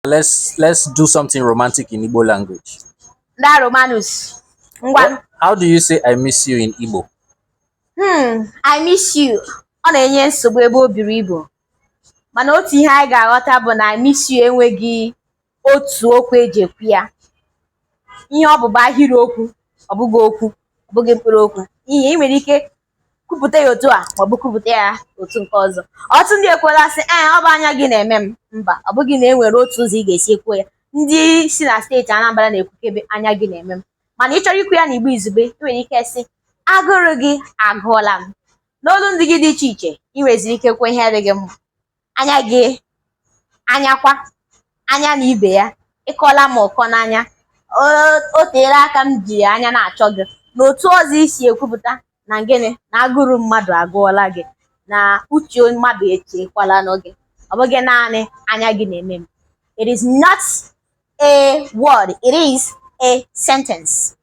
Let's do something romantic in Igbo language. Ndị Romanus, ngwa. How do you say "I miss you" in Igbo? I miss you. Ọ na-enye nsogbu ebe o buru ibu. Mana otu ihe anyị ga-aghọta bụ na "I miss you" enweghị otu okwu eji ekwu ya. Ihe ọ bụ bụ ahịrịokwu, ọ bụghị okwu, ọ bụghị mkpụrụ okwu. Ihe ị nwere ike kwupụta ya otu a maọbụ kwupụta ya otu nke ọzọ. Ọtụtụ ndị ekwuola sị, "Ee, ọ bụ anya gị na-eme m." Mba, ọ bụghị na e nwere otu ụzọ ị ga-esi ekwuo ya. Ndị si na steeti Anambra na-ekwukebe "anya gị na-eme m." Mana ị chọrọ ikwu ya n'Igbo izugbe, ị nwere ike sị, "Agụrụ gị agụọla m." N'olu ndị gị dị iche iche, ị nweziri ike kwuo ihe dị gị mma. Anya gị, anyakwa, anya na ibe ya, ịkọla m ụkọ n'anya. O teela aka m ji anya na-achọ gị. N'otu ọzọ isi ekwupụta na gịnị na agụrụ mmadụ agụọla gị, na uche mmadụ echekwala gị. Ọ bụghị naanị "anya gị na-eme m." It is not a word, it is a sentence.